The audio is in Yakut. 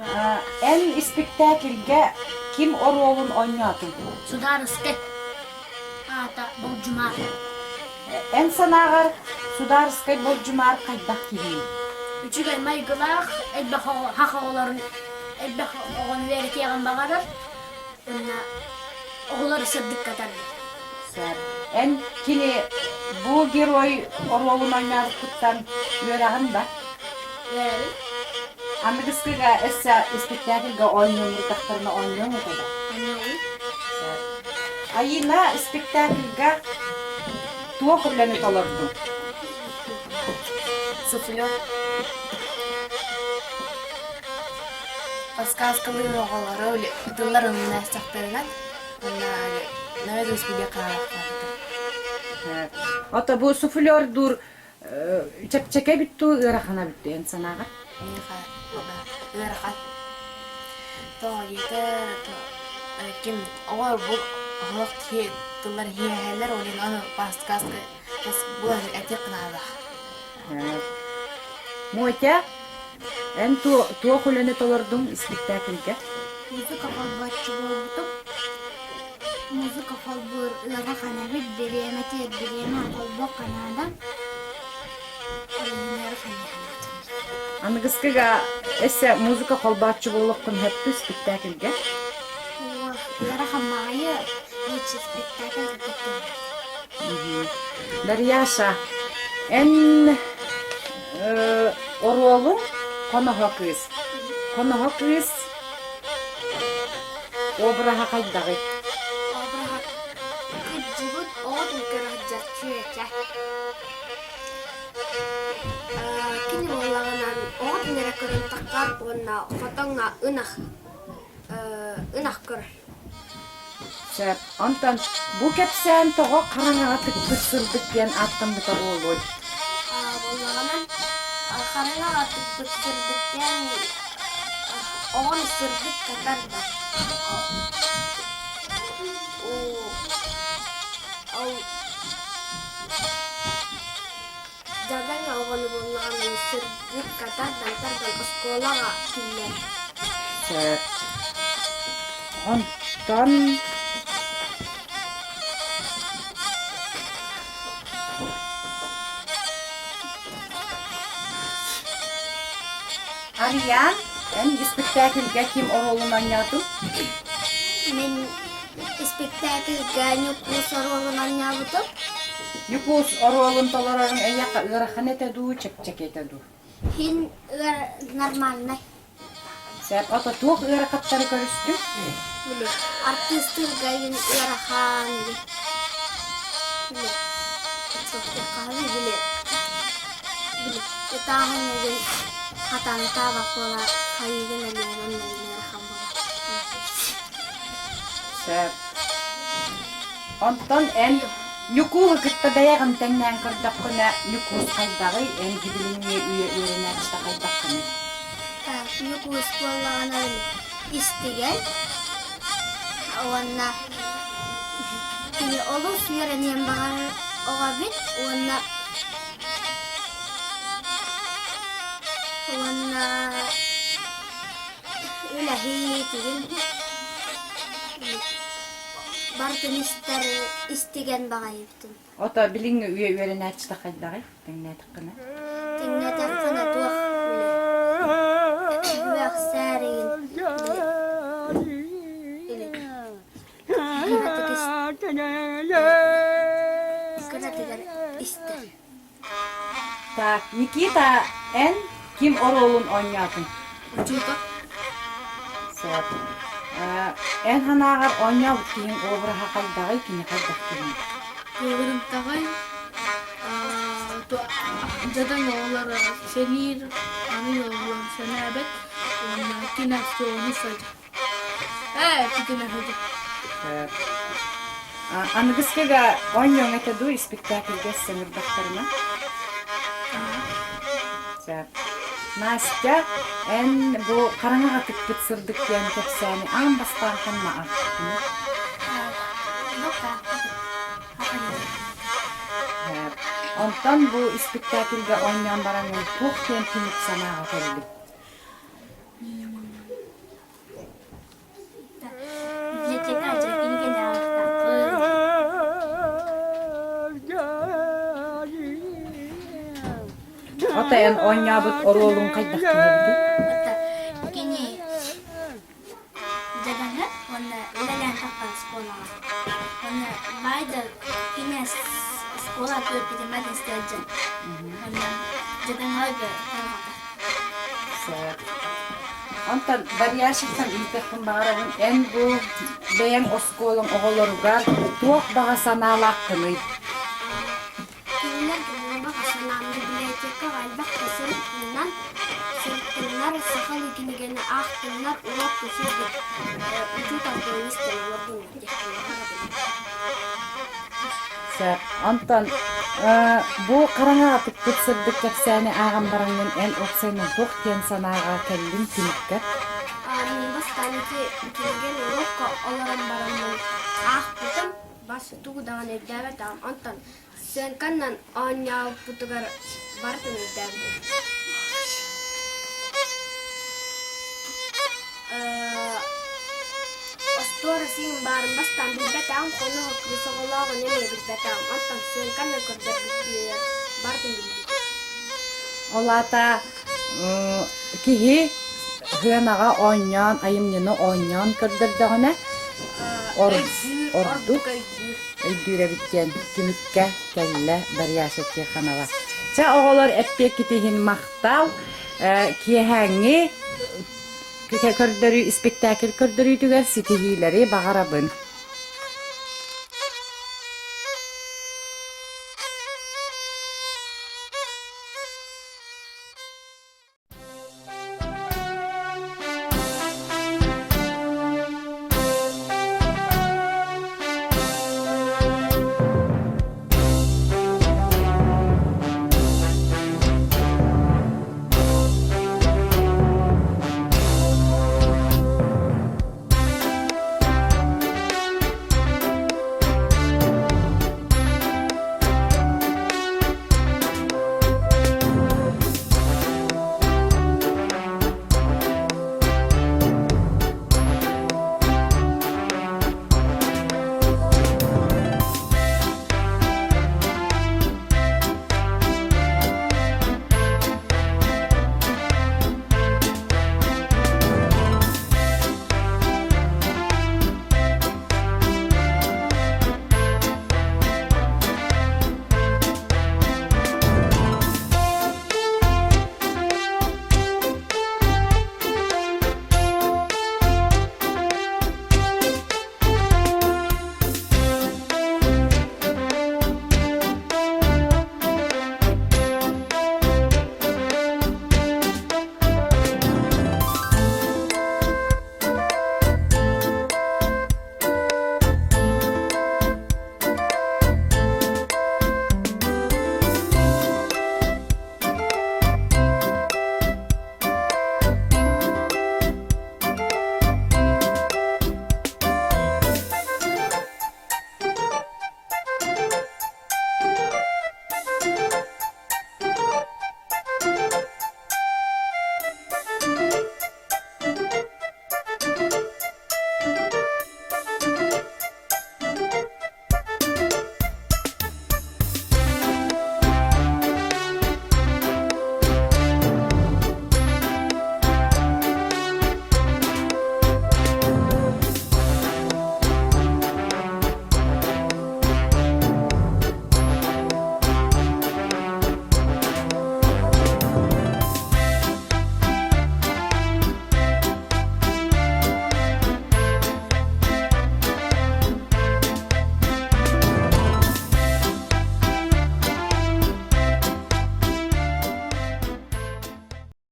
Эн испиктээкилгэ ким оруолун оонньоотуҥ? Судаарыскай аата Болдьумаар. Эн санааҕар судаарыскай Болдьумаар хайдах киһиний? Үчүгэй майгылаах, элбэх саха оҕолорун элбэх оҕону үөрэтиэҕин баҕарар уонна оҕолору сырдыкка тардар. Сөп. Эн кини бу герой оруолун оонньообуккуттан үөрэҕин да? Үөрэбин. Аныгыскыга өссө испиктээкилгэ оонньуурдахтарына оонньуоҥ этэ да? Оонньуоҕум. Сөп. Айыына испиктээкилгэ туох үлэни толордуҥ? Суфлер. Подсказкалыыр оҕолору тыллар ылыннаахтарынан Ото бу суфлердуур чэпчэки эбит дуу, ыарахана эбит дуу эн санааҕар? Ыарахан. Тоҕо диэтэр, ким оҕо бу оһох тыллар иһиэһэлэр, ол иһин аны подсказка булан этиэх наада. Мотя, эн туох үлэни толордуҥ испиктээкилгэ? Музыка холбооччу буолбутум. Музыка холбуур ыарахан эбит, бириэмэтигэр бириэмэ холбуохха наада. Ол иһин ыарахан дии санаатым. Аныгыскыга өссө музыка холбооччу буолуоххун сөптүү испиктээкилгэ? Ыарахан баҕайы лучше спектакль кытта Дарьяша, эн оруолуҥ хоноһо кыыс. Хоноһо кыыс обраһа хайдаҕый? Обраһа кырдьыбыт оҕо көрө сылдьар чүөчэ. Кини буоллаҕынан оҕотун эрэ көрөн таххар уонна хотоҥҥо ынах ынах көрөр. Сөп. Онтон бу кэпсээн тоҕо хараҥаҕа тыкпыт сырдык диэн ааттаммыта буолуой? Буоллаҕынан хараҥаҕа тыкпыт сырдык диэн оҕону сырдык катарда. Ол Дьадаҥы оҕону буоллаҕына сырдыкка тардан тардан оскуолаҕа киллэр. Сөп. Онтон Арыйаан, эн испэктээкилгэ ким оруолун оонньоотуҥ? Мин Испэктээкилгэ Ньукуус оруолун оонньообутум. Ньукуус оруолун толороруҥ эйиэхэ ыарахан этэ дуу, чэпчэки этэ дуу? Иһин ыар нормальнай. Сөп, ото туох ыарахаттары көрүстүҥ? Били, артыыстыырга иһин ыарахан или били, били, били, ытааһын игин хатан ытаабат буола хайыыгын элиэн онно ыарахан буолар. Сөп. Онтон эн Ньукууһу кытта бэйэҕин тэҥнээн көрдөххүнэ, Ньукуус хайдаҕый, эн билиҥҥи үйэ үөрэнээччитэ хайдаххыный? Ньукуус буоллаҕына истигэн уонна кини олус үөрэниэн баҕарар оҕо эбит уонна уонна үлэһит барытын истэр истигэн баҕайыбытын. Ото билиҥҥи үйэ үөрэнээччитэ хайдаҕый тэҥнээтэххинэ? Тэҥнээтэххинэ туох үөхсээр игин кыратыгар истэр. Так, Никита, эн ким оруолун оонньоотуҥ? Учуутал. Сөп. Эн санааҕар оонньообут киһиҥ обраһа хайдаҕый, кини хайдах киһиний? Кыылырымтаҕай дьадаҥ оҕолоро сэниир, аны оҕолору сэнээбэт уонна кино сылдьар. Ээ, итинэ сылдьар. Аныгыскыга оонньуоҥ этэ дуу испиктээкилгэ сыҥырдахтарына? Сөп. Настя, эн бу хараҥаҕа тыкпыт сырдык диэн кэпсээни аан бастаан ханна аахпыккыный? Онтон бу испиктээкилгэ оонньоон бараҥҥын туох диэн түмүк санааҕа кэллиҥ? Отой эн оонньообут оруолуҥ хайдах киһи эбитий? Кини дьадаҥы уонна үлэлээн таххан оскуолаҕа. Уонна баайда кини оскуола түөрпүтүмэн истээччи. Уонна дьадаҥы тарҕата. Онтон Варяшевтан ыйытыахпын баҕарабын, эн бу бэйэҥ оскуолаҥ оҕолоругар туох баҕа санаалааххыный? Кинилэр баҕа санаам библиотекаҕа элбэх да сырыттыннар, сырыттыннар, сахалыы кинигэни аахтыннар, уруок көсүрбүт учуутал тылын истэн олордуннар диэхпин баҕарабын. Сөп. Онтон бу хараҥаҕа тыкпыт сырдык кэпсээни ааҕан бараҥҥын эн уопсайынан туох диэн санааҕа кэллиҥ түмүккэр? Мин бастаан ити кинигэни уруокка олорон бараммын аахпытым, бас тугу даҕаны өйдөөбөтөҕүм. Онтон Сценканнан оонньообуппутугар барытын өйдөөбүтүм. Остуорас иһин баарын бастаан билбэтэҕим, хонуһу кыыс оҕолооҕун эмиэ билбэтэҕим. Онтон сценканнан көрдөрбүттүүрүгэр барытын билбитим. Ол аата киһи сыанаҕа оонньоон, айымньыны оонньоон көрдөрдөҕүнэ ордук өйдүүр эбит диэн түмүккэ кэллэ Дарьяша Тихонова. Чэ, оҕолор эппиэккит иһин махтал. Киэһээҥҥи көрдөрүү, испиктээкил көрдөрүүтүгэр ситиһиилэри баҕарабын.